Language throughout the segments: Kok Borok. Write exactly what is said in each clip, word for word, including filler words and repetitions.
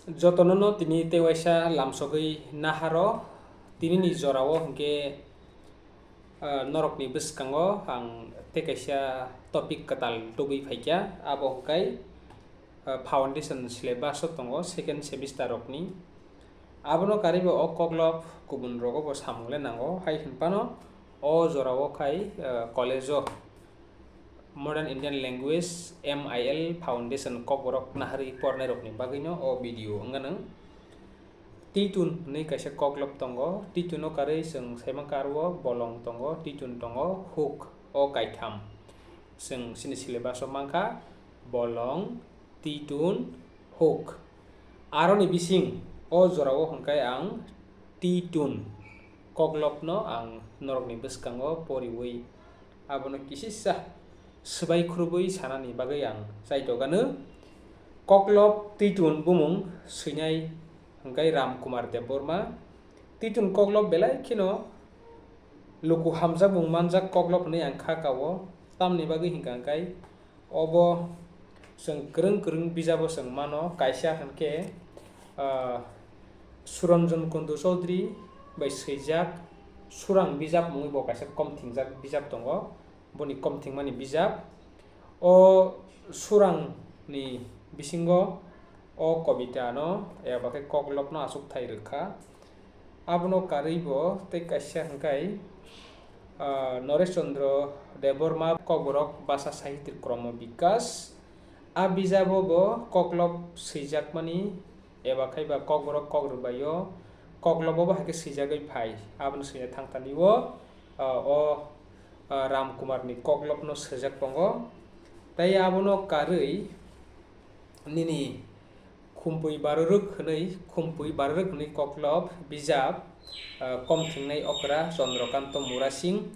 Jotono no tini tei waisa lamsogwi naharo, tinini jorao hwnkhe, ah, norokni bwskango ang tei kaisa topic kwtal tubui phaikha, abo hwnkhe, ah, foundation syllabus o tongo second semester rokni. Abono karwi bo o koklop kubun rogo bo samung le nango, hai hwnphano o jorao khai, ah, college o Modern Indian Language, M I L Foundation kokborok naharwi pornairokni bagwino o video wngya nwng. Titun hwnwi kaisa koklop tongo, tituno karwi chwng saimankha aro bolong tongo, titun tongo, hook o kaitham. Chwng chini syllabus o mankha bolong, titun, hook. Aroni bising o jorao hwnkhe ang titun koklopno ang norokni bwskango poriwi abono kisisa swbai khurubwi sanani bagwi ang chaitokgano. Koklop titun bumung swinai hwnkhe Ram Kumar Debbarma. Titun koklop belai kheno luku hamjakmung manjak koklop hwnwi ang kha kao, tamni bagwi hwnkha hwnkhe obo chwng kwrwng kwrwng bijabo chwng mano, kaisa hwnkhe, ah, Suranjan Kundu Chaudhary bai swijak Surang bijap mungwi bo kaisa komthingjak bijap tongo, boni komthingmani bijap. O Surangni bisingo o kobitano eba khe koklopno achukthai rwkha. Abono karwi bo tei kaisa hwnkhe, ah, Noresh Chandra Debbarma Kokborok Basa Sahitya Kromo Bikas. A bijabo bo koklop swijakmani eba khai ba kokborok kokrwbaio koklobo bo hai khe swijagwi phai. Abono swina thangtani o, ah, o, ah, Ram Kumarni koklopno swijak tongo. Tei abono karwi nini Khumpui Barorwk hwnwi, Khumpui Barorwk hwnwi koklop bijap, ah, komthingnai okra Chandrakanta Murasing,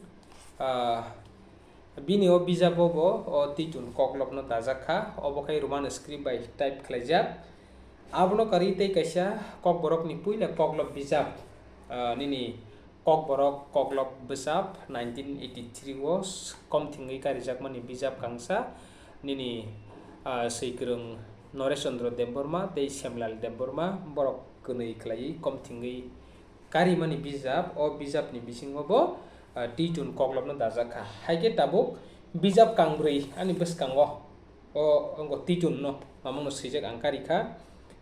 ah, bini o bijabo bo o titun koklopno dajak kha, obo khai Roman script bai type khlaijak. Abono karwi tei kaisa kokborokni puila koklop bijap, ah, nini Kokborok Koklop Bwsap nineteen eighty three o s-, komthingwi karijakmani bijap kangsa nini, ah, swikwrwng Noresh Chandra Debbarma tei Semlal Debbarma borok kwnwi khlaiwi komthingwi karimani bijap. O bijapni bisingo bo, ah, titun koklopno dajak kha. Hai khe tabuk bijap kangbrwi ani bwskango. O wngkha titun no mamungno swijak ang kari kha.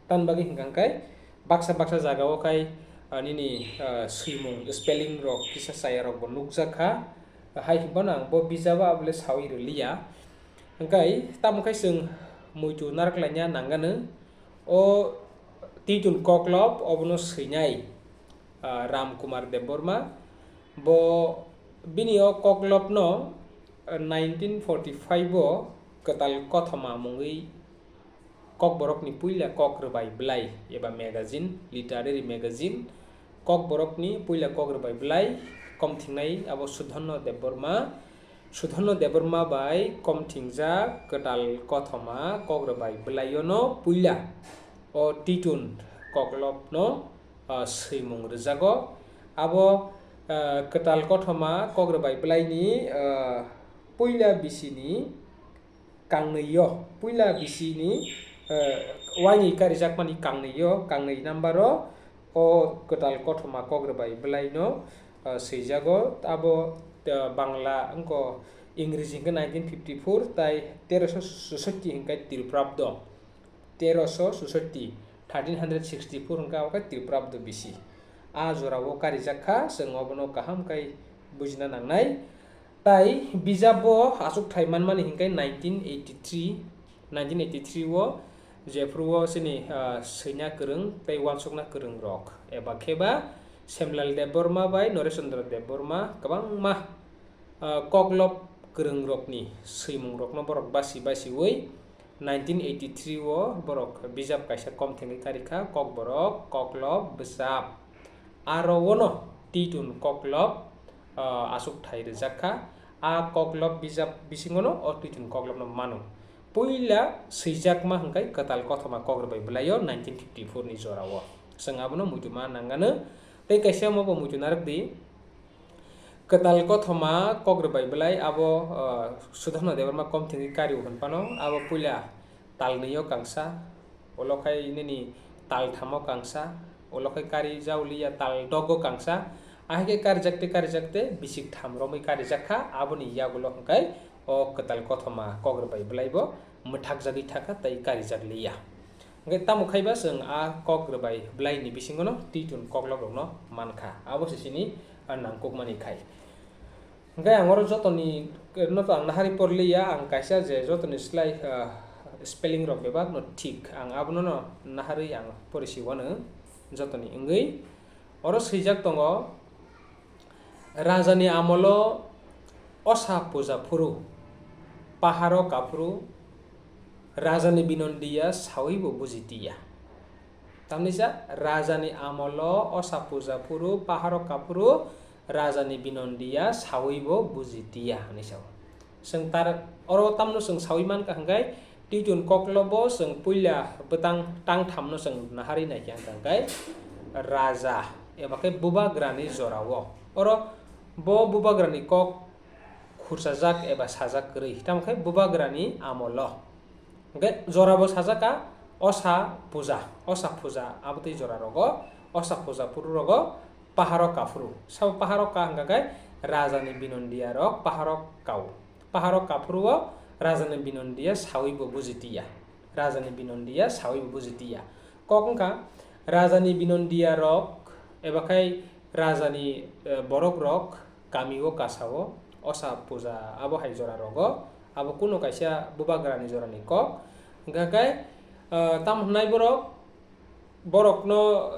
Tamni bagwi hwnkha hwnkhe baksa baksa jagao khai, ah, nini, ah, swimung spelling rok kisa chaya rok bo nukjak kha. Hai hwnphano ang bo bijabo abole sawi rwliya. Hwnkhe tamo khai chwng muitu narwk laina nangano. O titun koklop obono swinai, ah, Ram Kumar Debbarma. Bo bini o koklopno, ah, nineteen forty five o Kwtal Kothoma mungwi Kokborokni puila kok rwbai bwlai eba magazine, literary magazine, Kokborokni puila kok rwbai bwlai, komthingnai abo Sudhanno Debbarma. Sudhanno Debbarma bai komthingjak Kwtal Kothoma kok rwbai bwlaiono puila o titun koklopno, ah, swimung rwjago. Abo, ah, Kwtal Kothoma kok rwbai bwlaini, ah, puila bisini kangnwi-o, puila bisini, eh, uaini karijakmani kangnwi-o, kangnwi number-o, o Kwtal Kothoma kok rwbai bwlaino, eh, swijago. Abo, eh, Bangla wngkha, Ingreji hwnkhe nineteen fifty four, tai teroso susotti hwnkhe Tripurabdo. Teroso susotti, thirteen hundred sixty four hwnkhe abo khe Tripurabdo bisi. A jorao karijak kha, chwng obono kaham khe bujina nangnai. Tai bijabo achukthai manmani hinkhe nineteen eighty three, nineteen eighty three o jephuru o chini, ah, swina kwrwng tei uansukna kwrwng rok eba khe ba Semlal Debbarma bai Noresh Chandra Debbarma kwbangma, ah, koklop kwrwng rokni swimung rokno borok basi basiwi nineteen eighty three o borok bijap kaisa komthengwi karikha, Kokborok Koklop Bwsap. Aro ono titun koklop, ah, achukthai rwjak kha. A koklop bijap bisingono o titun koklopno mano. Puila swijakma hwnkhe Kwtal Kothoma kok rwbai bwlaio nineteen fifty four ni jorao. Chwng abono muitu ma nangano. Tei kaisa omo bo muitu narwk di. Kwtal Kothoma kok rwbai bwlai abo, ah, Sudhanno Debbarma komthengwi kario hwnphano abo puila talnwi o kangsa. Ulo khai nini tal thamo kangsa, ulo khe karijak liya tal dogo kangsa, ahai khe karijak tei karijak tei bisik tham romwi karijak kha, aboni yagulo hwnkhe o kwtal kothoma kok rwbai bwlaibo mwthakjagwi thakha tei karijak liya. Hwnkhe tamo khaiba chwng a kok rwbai bwlaini bisingono twiton koklop rokno mankha, abo se chini a nangkukmani khai. Hwnkhe ang oro jotoni, no to ang naharwi porliya, ang kaisa je jotoni slai, ah, spelling rok bebak no thik, ang abono no naharwi ang porisi wano jotoni wngwi. Oro swijak tongo, Rajani amolo osa puja phuru, paharo kaphuru, Rajani binondiya sawi bo buji tiya. Tamni sa, Rajani amolo osa puja phuru, paharo kaphuru, Rajani binondiya sawi bo buji tiya, hwnwi sao. Chwng tar oro tamno chwng sawi mankha hwnkhe, twiton koklobo chwng puila bwtang tang thamno chwng naharwi naikha hwnkhe, Raja eba khe Bubagrani jorao. Oro bo Bubagrani kok khurchajak eba sajak kwrwi, tamo khe Bubagrani amolo. Hwnkhe jorabo sajak kha osa puja, osa puja abotwi jora rogo, osa puja phuru rogo paharo kaphuru. Sabo paharo ka hwnkha khe rajani binondiya rok paharo kao. Paharo kaphuru o rajani binondiya sawi bo buji tiya. Rajani binondiya sawi bo buji tiya. Kok wngkha rajani binondiya rok eba khai rajani, eh, borok rok kami o kasa o osa puja abo hai jora rogo abo kuno kaisa Bubagrani jorani kok. Hwnkha khe, ah, tamo hwnai borok, borokno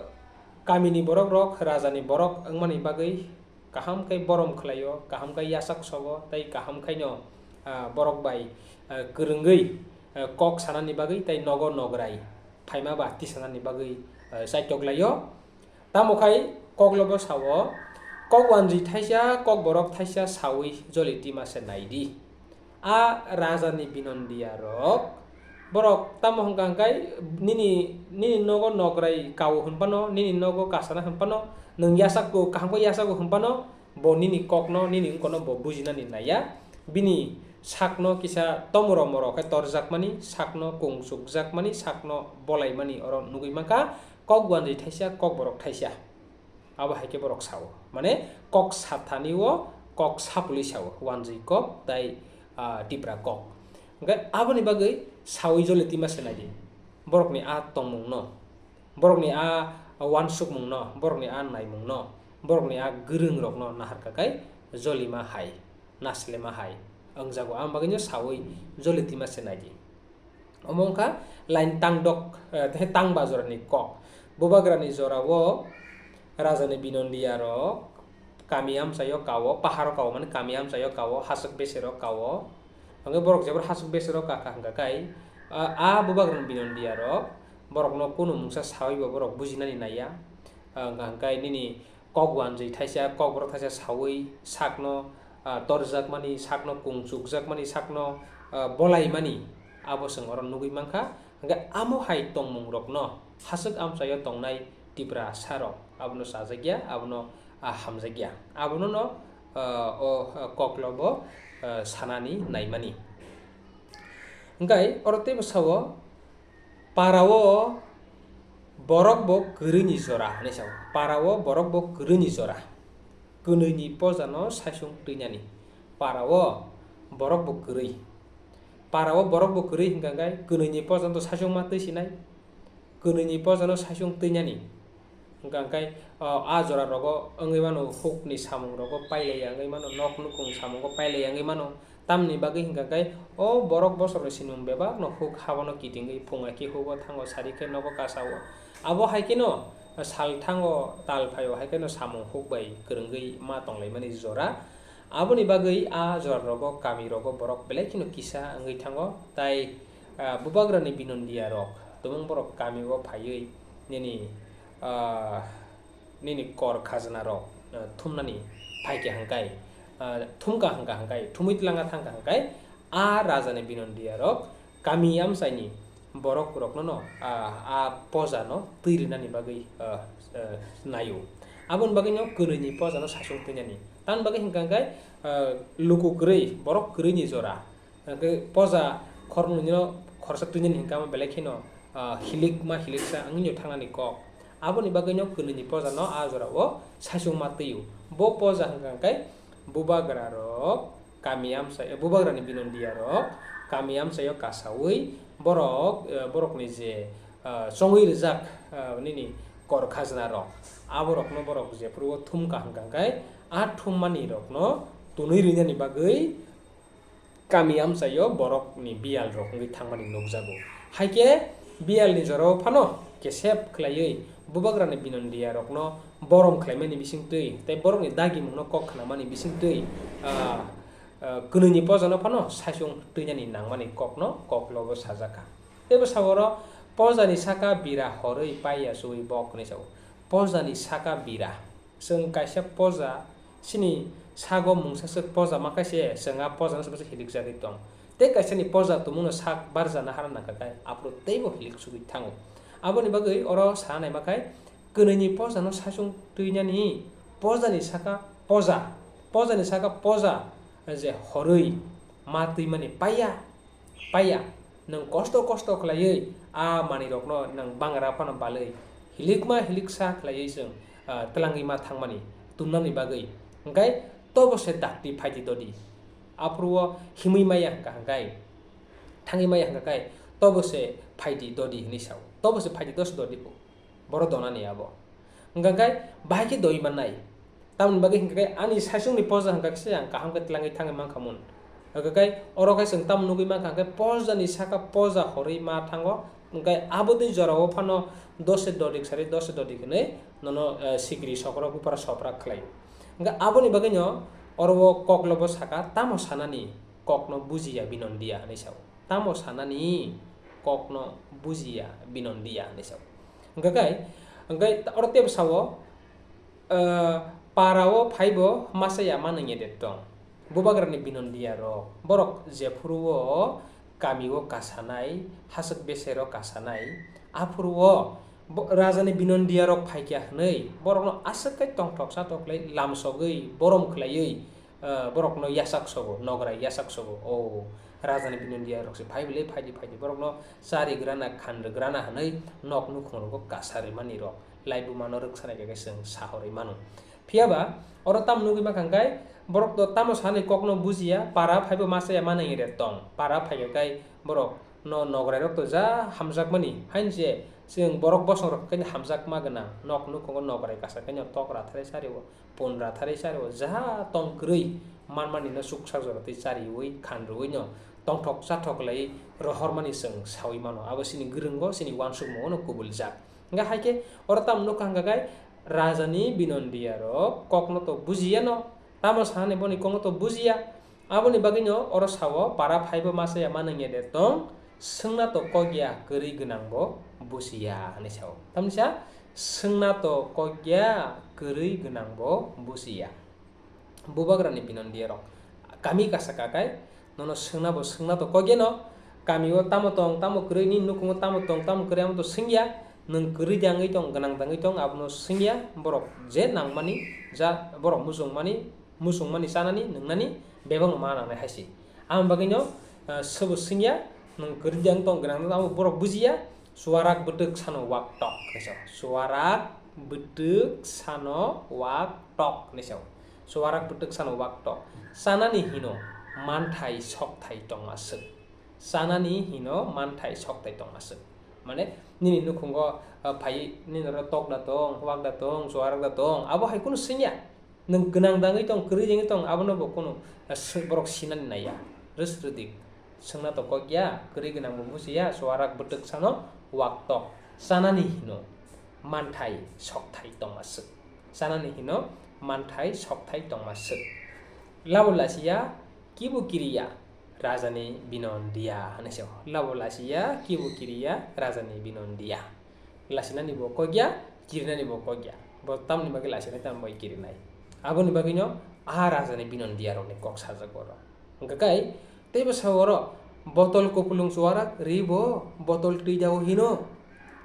kamini borok rok, rajani borok wngmani bagwi kaham khe borom khlaio, kaham khe yasak sogo tei kaham khaino, ah, borok bai, ah, kwrwngwi, ah, kok sanani bagwi tei nogo nograi phaima ba tisanani bagwi, ah, chaitok laio. Tamo khai koklobo sao, kok wanjwi thaisa, kok borok thaisa sawi joli tima se nai di. A rajani binondiya rok, borok tamo hwnkha hwnkhe nini, nini nogo nograi kao hwnphano, nini nogo kasana hwnphano, nwng yasak bo, kaham khe yasago hwnphano, bo nini kokno, nini wngkokno bo bujinani naiya. Bini sakno kisa tomoro moro khe torjakmani, sakno kung chukjakmani, sakno bolaimani oro nugwi mankha, kok wanjwi thaisa, kok borok thaisa. Abo hai khe borok sao. Mane kok sathani o kok sapului sao, wanjwi kok tai, ah, Tipra kok. Hwnkhe aboni bagwi sawi joli tima se nai di. Borokni a tongmungno, borokni a wansukmungno, borokni a naimungno, borokni a gwrwngrokno naharkha khai jolima hai, naslema hai wngjago. Aboni bagwino sawi joli tima se nai di. Omo wngkha line tangdok, eh, tei tang bajorani kok. Bubagrani jorao rajani binondiya rok kami amchaio kao, paharo kao, mane kami amchaio kao, haswk besero kao. Hwnkhe borok jebra haswk besero kaka hwnkha kai, a, a Bubagrani binondiya rok borokno kunu mungsa sawi bo borok bujinani naiya. Ah, hwnkha hwnkhe nini kok wanjwi thaisa, kok borok thaisa sawi sakno, ah, torjakmani, sakno kung chukjakmani, sakno, ah, bolaimani, abo chwng oro nugwi mankha. Hwnkhe amo hai tongmungrokno haswk amchaio tongnai Tiprasarok abono chajakya, abono, ah, hamjakya. Abono no, ah, o, ah, koklobo, ah, sanani naimani. Hwnkhe oro teibo sao, Parao borok bo kwrwini jora hinwi sao. Parao borok bo kwrwini jora. Kwnwini pojano saichung twinani. Parao borok bo kwrwi. Parao borok bo kwrwi hwnkha khe kwnwini pojano to saichung ma twi sinai. Kwnwini pojano saichung twinani. Hwnkha khe, o, a jora rogo wngwi mano, hukni samung rogo pailaiya wngwi mano, nok nukung samungo pailaiya wngwi mano. Tamni bagwi hwnkha khe, o borok bosorni sinimung bebakno huk habono kitingwi phung ai khe hugo thango sari khe nogo kasao. Abo hai kheno sal thango tal phaio hai kheno samung huk bai kwrwngwi ma tonglaimani jora. Aboni bagwi a jora rogo kami rogo borok belai kheno kisa wngwi thango. Tai, ah, bubagrani binondiya rok tumung borok kami o phaiwi nini, ah, nini kor khajna rok, ah, thumnani phaikha hwnkhe, ah, thumkha hwnkha hwnkhe, thumwi twlangna thangkha hwnkhe, a rajani binondiya rok kami amchaini borok rokno no, ah, a poja no twi rwnani bagwi, ah, ah, naio. Aboni bagwi no kwnwini poja no saichung twinani. Tamni bagwi hwnkha hwnkhe, ah, luku kwrwi, borok kwrwini jora. Hwnkhe poja khoroknwino khoroksa twinani hwnkhe amo belai kheno, ah, hilikma hiliksa wngwi no thangnani kok. Aboni bagwi no kwnwi ni poja no a jora o saichung ma twi o. Bo poja hwnkha khe bubagra rok kami amchai, bubagra ni binondiya rok kami amchai o kasawi borok, eh, borok ni je, ah, chongwi rijak, ah, nini kor khajna rok, abo rok no borok jephuru o thumkha hwnkha khe a thummani rok no tunwi rinani bagwi kami amchaio borokni biyal rok wngwi thangmani nukjago. Hai khe biyalni jorao phano kesep khlaiwi bubagrani binondiya rokno borom khlaimani bisingtwi tei borokni dagimungno kok khnamani bisingtwi, ah, ah, kwnwini pojano phano saichung twinani nangmani kokno koklobo sajakha. Tei bwskango oro pojani saka bira horwi paiya chuwi bok hwnwi sao. Pojani saka bira. Chwng kaisa poja, chini sago mungsa swk poja ma khe se, chwng a poja no se hilikjagwi tong. Tei kaisa ni poja tumung no sak barja na hara nangkha khe, aphuru teibo hilik sugwi thango. Aboni bagwi oro sa naima khe, kwnwi ni poja no saichung twinani, poja ni saka poja, poja ni saka poja je horwi ma twimani paiya. Paiya, nwng kosto kosto khlaiwi a manwirokno nwng bangra phano balwi hilikma hiliksa khlaiwi chwng, ah, twlangwi ma thangmani tumnani bagwi. Hwnkhe tobo se dakti phaidi dodi. Aphuru o himwi maya hwnkha hwnkhe, thangwi maya hwnkha khe tobo se phaidi dodi hwnwi sao. Tobo se phaidi dos dodi bo. Borok donani abo. Hwnkha khe bahai khe doi mannai. Tamoni bagwi hwnkha khe ani saichungni poja hwnkha khe se ang kaham khe twlangwi thangwi mankha mun. Hwnkha khe oro khe chwng tamo nugwi mankha hwnkhe pojani saka poja horwi ma thango. Hwnkhe aboni jorao phano dose dodik sari dose dodik hwnwi nono, eh, sikri sokro bupra sopra khlai. Hwnkhe aboni bagwino oro o koklobo saka tamo sanani kokno bujiya binondiya hwnwi sao. Tamo sanani kokno bujiya binondiya hwnwi sao. Hwnkha khe, hwnkhe oro teibo sao, eh, para o phaibo masa ya ma nangya de tong. Bubagrani binondiya rok, borok jephuru o kami o kasanai, haswk besero kasanai, aphuru o bo-, rajani binondiya rok phaikya hwnwi borokno aswk khe tongthok chathok khlai lamsogwi borom khlaiwi, eh, borokno yasak sogo, nograi yasak sogo. O rajani binondiya rok se phai bwle phaidi phaidi borokno charigrana, khanrigrana hwnwi nok nukhung rogo kasa rwmani rok laibuma no rwksanai khe chwng sahorwi mano. Phiya ba oro tamo nugwi mankha hwnkhe borok to tamo sanani kokno bujiya, para phaibo masa ya ma nangya de tong. Para phaikha khe borok no nograi rok to ja hamjakmani, haini je chwng borok bosong rok khe hamjakma gwnang, nok nukhungo nograi kasa khe tok ratharwi chario. Pun ratharwi chario ja tong kwrwi manmani no chuksa jora twi chariwi khanrwi no tongthok chathok lai rohormani chwng sawi mano. Abo chini gwrwngo, chini uansukmungo no kubuljak. Hwnkhe hai khe oro tamo nukha hwnkha khe rajani binondiya rok kokno to bujiya no, tamo sanani boni kokno to bujiya. Aboni bagwino oro sao, para phaibo masa ya ma nangya de tong, swngna to kok ya, kwrwi gwnang bo busiya, hwnwi sao. Tamni sa, swngna to kok ya, kwrwi gwnang bo busiya. Bubagrani binondiya rok kami kasa kakai, nono swngna bo swngna to kok ya no, kami o tamo tong, tamo kwrwi, nini nukhungo tamo tong, tamo kwrwi, amo to swngya, nwng kwrwi de wngwi tong, gwnang de wngwi tong, abono swngya, borok je nangmani, ja, borok muchungmani, muchungmani, chanani, nwngnani bebakno ma nangnai hai se. Aboni bagwino, ah, sobo swngya, nwng kwrwi de wng tong gwnang, abo borok bujiya, chuarak bwtwk sano wak tok, hwnwi sa. Chuarak bwtwk sano wak tok, hwnwi sa. Chuarak bwtwk sano wak tok. Chanani hino manthai sokthai tongma swk. Chanani hino manthai sokthai tongma swk. Mane, nini nukhungo, ah, phai, nini oro tok da tong, wak da tong, chuarak da tong, abo hai kunu swngya. Nwng gwnang dangwi tong, kwrwi dangwi tong, abono bo kunu, ah, sw-, borok sinani naiya. Rwsrwdik. Swngna to kok ya, kwrwi gwnang bo bujiya, chuarak bwtwk sano wak tok. Chanani hino manthai sokthai tongma swk. Chanani hino manthai sokthai tongma swk. Labo lasiya kibu kiriya rajani binondiya hwnwi se. Labo lasiya kibu kiriya rajani binondiya. Lasinani bo kok ya, kirinani bo kok ya. Bo tamni bagwi lasinai, tamni bagwi kirinai. Aboni bagwino a rajani binondiya rokni kok sajak oro. Hwnkha khe teibo sao oro, botol kupulung chuarak ri bo, botol twi dao hino.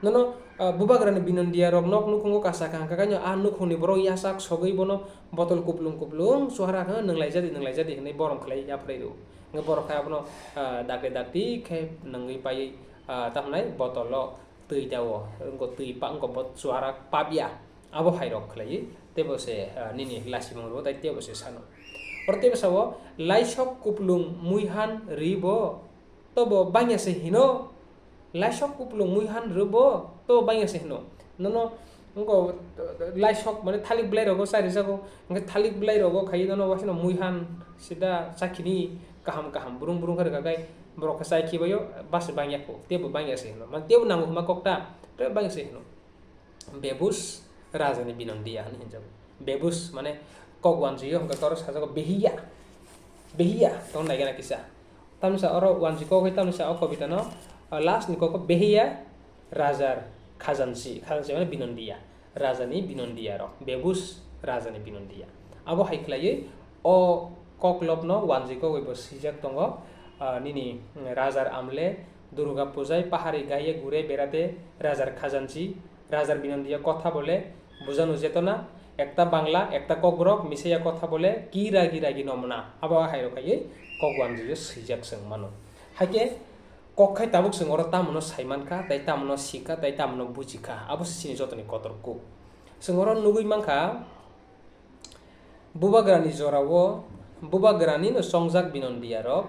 Nono, ah, bubagrani binondiya rok nok nukhungo kasa kaham kha kaino a nukhungni borok yasak sogwi bono botol kupulung kupulung chuarak, ha, nwnglai jadi, nwnglai jadi hwnwi borom khlai yapharwi rw. Hwnkhe borok khe abono, ah, dakti dakti khe nungwi paiwi ah, tamo hwnai botolo twi dao, wngkha twi pa-, wngkha bot chuarak pabya, abo hai rok khlaiwi teibo se, ah, nini lasimung rwo tai teibo se sano. Oro teibo sao, laisok kuplung muihan rwi bo tobo bangya se hino, laisok kuplung muihan rwi bo tobo bangya se hino. Nono wngkha laisok mane thalik belai rogo chari jago, hwnkhe thalik belai rogo khai nono waisano muihan sida chakhini kaham kaham burung burung khe rwkha khai borok khe chai khibaio base bangya kho, teibo bangya se hino. Mane teibo nango hwnma kok ta, teibo bangya se hino. Bebus rajani binondiya hwnwi hinjago. Bebus mane kok wanjio hwnkhe toro sajago behiya. Behiya tong naigana kisa. Tamni sa oro wanji kok hai tamni sa o kobita no, ah, last ni kok behiya rajar khajansi, khajansi mane binondiya. Rajani binondiya rok. Bebus rajani binondiya. Abo hai khlaiwi o koklopno wanji kok bai bo swijak tongo, ah, nini, mm, rajar amle, Durga pujai pahari gaiye gure berate rajar khajansi, rajar binondiya kotha bole, bujanu jetona, ekta Bangla, ekta Kokborok, misaya kotha bole, ki ragi ragi nomna. Abo hai rok khaiwi kok wanjio swijak chwng mano. Haikhe kok khai tabuk chwng oro tamono sai mankha, tai tamono sikha, tai tamono bujikha. Abo se chini jotoni kotor kuk. Chwng oro nugwi mankha, Bubagrani jorao, bubagrani no chongjak binondiya rok,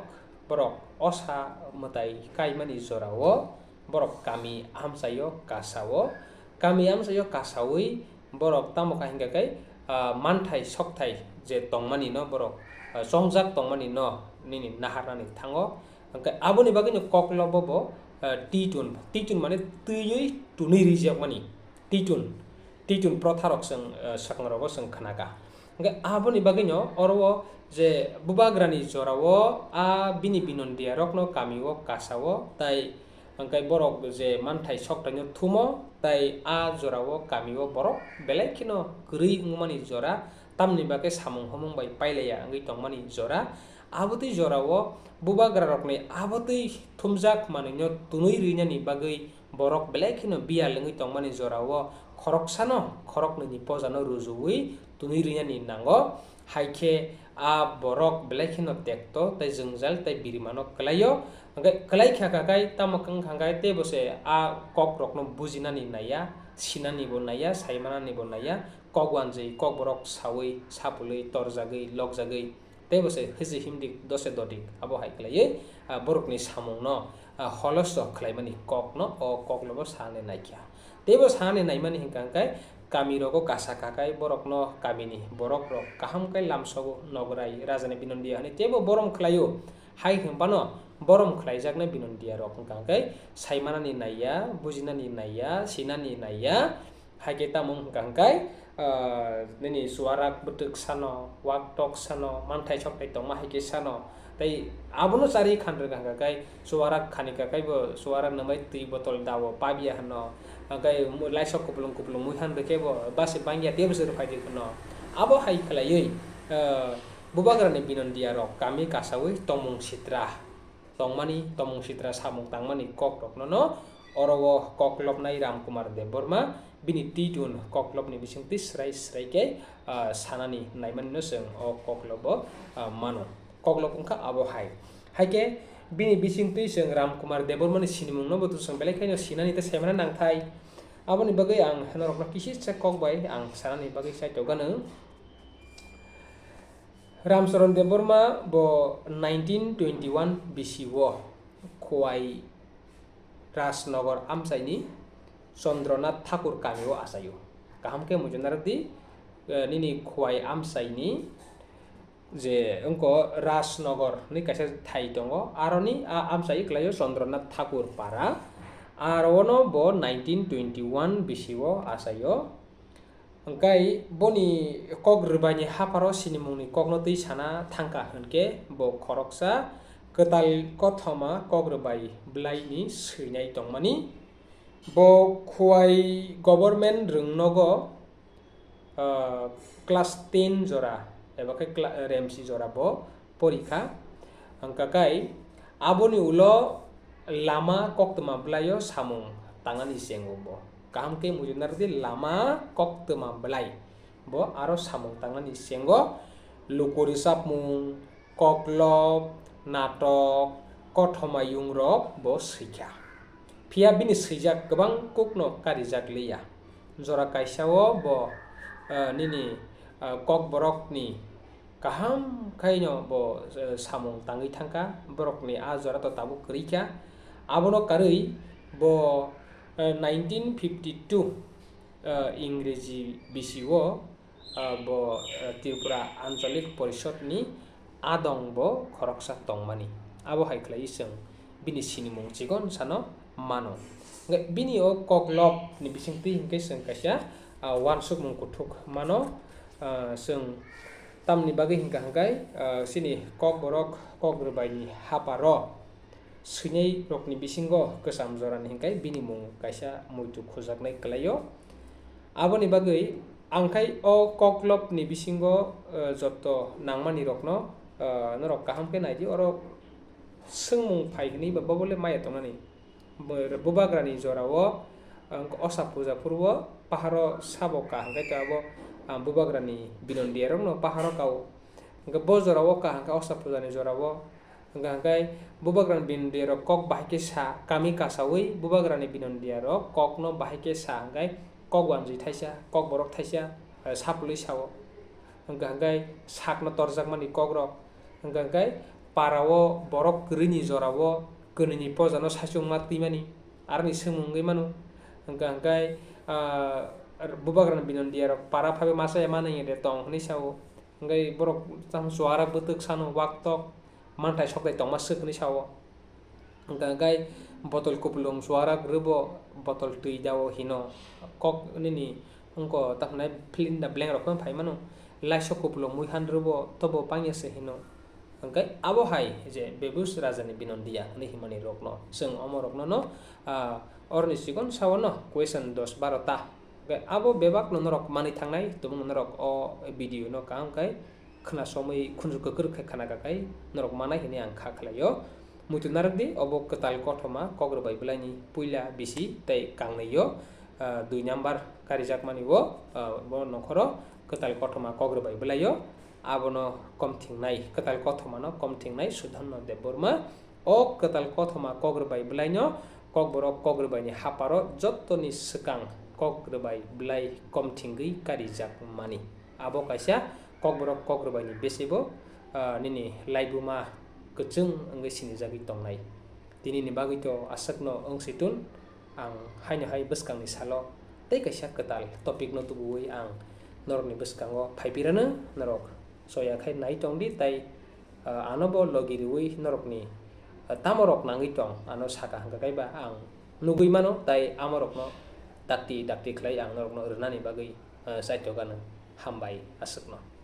borok osa mwtai kaimani jorao, borok kami amchaio kasao, kami amchaio kasawi borok tamo kha hingkha khe, ah, manthai sokthai je tongmani no borok, ah, chongjak tongmani no nini naharnani thango, hingkhe aboni bagwi no koklobo bo, ah, titun, titun mane twiwi tunwi rijak mani. Titun, titun protharok chwng, eh, swkangrogo chwng khnakha. Hwnkhe aboni bagwino oro o je bubagrani jorao a bini binondiya rokno kamio kasao, tai hwnkhe borok je manthai soktaino thumo, tai a jorao kamio borok belai kheno kwrwi wngmani jora, tamni bagwi samung humung bai pailaiya wngwi tongmani jora. Abotwi jorao bubagrarokni abotwi thumjak manwino tunwi rwinani bagwi borok belai kheno biyal wngwi tongmani jorao khoroksano khoroknwini pojano rujuwi tunwi rwinani nango, hai khe a borok belai kheno tekto tei jwngjal tei birimano kwlaio. Hwnkhe kwlai kha kha khai tamo wng kha khai teibo se a kokrokno bujinani naiya, sinanibo naiya, saimananibo naiya, kok wanjwi kokborok saui, sapulwi, torjagwi, lokjagwi. Teibo se hiji himdik dose dodik abo hai khlaiwi, ah, borokni samungno, ah, holoso khlaimani kokno o koklobo sani naikha. Teibo sani naimani hwnkha hwnkhe kamirogo kasa kha khai borokno kamini borokrok kaham khe lamsogo nograi rajani binondiya hwnwi teibo borom khlaio. Hai hwnphano borom khlaijaknai binondiya rok hwnkha hwnkhe saimanani naiya, bujinani naiya, sinani naiya, Hai khe tamo wngkha hwnkhe, ah, nini chuarak bwtwk sano, waktok sano, manthai sokthai tongma hai khe sano. Tei abono charwi khan rwkha hwnkha khe chuarak khani kha khe bo chuarak nwngbai twi botol dao pabya hwno. Hwnkhe mu-, laisok kupulung kupulung mui han rwkhe bo basi bangya tei bwswk rwphai di hwno. Abo hai khlaiwi, ah, bubagrani binondiya rok kami kasaui tongmung sitra. tongmani, tongmung sitra samung tangmani kokrokno no oro o koklopnai Ram Kumar Debbarma bini titun koklopni bisingtwi swrai swrai khe, ah, sanani naimanino chwng o koklobo, ah, mano. Koklop wngkha abo hai. Hai khe bini bisingtwi chwng Ram Kumar Debbarmani sinimungno bo chwng belai khaino sinani tei saimana nangthai. Aboni bagwi ang norokno kisisa kok bai ang sanani bagwi chai tongkha nwng. Ramcharan Debbarma bo nineteen twenty-one B C o Khowai Rajnagar amchaini Chandranath Thakur kamio achaio. Kaham khe muitu narwkdi, eh, nini Khowai amchaini je wngkha Rajnagar hinwi kaisa thai tongo, aroni a amchai kwlaio Chandranath Thakur para. Aro ono bo nineteen twenty-one B C o achaio. Hwnkhe boni kok rwbaini hapharo sinimungni kokno twi sana thangkha hwnkhe bo khoroksa kwtal kothoma kok rwbai bwlaini swinai tongmani. Bo Khowai government rwngnogo, ah, class ten jora eba khe cla-, remsi jora bo porikha. Hwnkha khe aboni ulo lama koktwma bwlaio samung tangnani chengo bo. Kaham khe muitu narwkdi, lama koktwma bwlai bo aro samung tangnani chengo. Luku rwchapmung, koklop, natok, kothoma yungrok bo swikha. Phiya bini swijak kwbang kukno karijak liya. Jora kaisao bo, eh, nini, eh, kokborokni kaham khaino bo, eh, samung tangwi thangkha, borokni a jora to tabuk kwrwi kha. Abono karwi bo, eh, nineteen fifty two, eh, Ingreji bisio, ah, bo, eh, Tripura Anchalik Porishod ni adong bo khoroksa tongmani. Abo hai khlaiwi chwng bini sinimung chikon sano mano. Hwnkhe bini o koklop ni bisingtwi hwnkhe chwng kaisa, ah, uansukmung kuthuk mano. Ah, chwng tamni bagwi hwnkha hwnkhe, ah, chini kokborok kok rwbaini haparo swinai rokni bisingo kwcham jorani hwnkhe bini mung kaisa muitu khujaknai kwlaio. Aboni bagwi ang khai o koklopni bisingo, eh, joto nangmani rokno, eh, norok kaham khe naidi, oro swngmung phai hwnwi ba bobo le maya tongnani. Bo-, bubagrani jorao, ang osa puja phuru o paharo sabo ka hwnkhe to abo, ah, bubagrani binondiya rokno paharo kao. Hwnkhe bo jorao ka hwnkhe osa pujani jorao. Hwnkha hwnkhe bubagrani binondiya rok kok bahai khe sa, kami kasaui bubagrani binondiya rok kokno bahai khe sa hwnkhe kok wanjwi thaisa, kokborok thaisa, eh, sapului sao. Hwnkha hwnkhe sakno torjakmani kokrok. Hwnkha hwnkhe parao borok kwrwini jorao kwnwini pojano saichungma twimani, aroni swngmung wngwi mano. Hwnkha hwnkhe, ah, bubagrani binondiya rok para phaibai masa ya manwi de tong hwnwi sao. Hwnkhe borok tamo chuwara bwtwk sano waktok manthai sokthai tongma swk hwnwi sao. Hwnkha hwnkhe botol kupulung chuwara kwrwbo botol twi dao hino kok nini wngkha tamo nai fill in the blank rok phano phai mano. Laisok kupulung mui han rwbo tobo pangya se hino. Hwnkhe abo hai je Bebus Rajani Binondiya hwnwi himani rokno chwng omo rokno no, ah, oroni chikon sao no question dos baro ta. Hwnkhe abo bebak no norok manwi thangnai, tobokno norok o video no kaham khe khna somwi khunju kwkrwk khe khna kakai norok manai hwnwi ang kha khlaio. Muitu narwk di, obo kwtal kothoma kok rwbai bwlaini puila bisi tei kangnwi o, ah, dui number karijak mani o, ah, bo nokhoro kwtal kothoma kok rwbai bwlaio. Abono kom thingnai, kwtal kothomano kom thingnai Sudhanno Debbarma. O kwtal kothoma kok rwbai bwlaino kokborok kok rwbaini haparo jottoni swkang kok rwbai bwlai kom thingwi karijak mani. Abo kaisa kokborok kok rwbaini bese bo, ah, nini laibuma kwchwng wngwi sinijagwi tongnai. Tinini bagwi to aswkno wng si tun. Ang haino hai bwskangni salo tei kaisa kwtal topic no tubuwi ang norokni bwskango phaiphirano, norok soya khai nai tongdi tei, ah, ano bo logi riwi norokni, ah, tamo rok nangwi tong ano saka hwnkha kaiba ang nugwi mano tei amorokno dakti dakti khlai ang norokno rwnani bagwi, ah, chaitokgano. Hambai aswkno.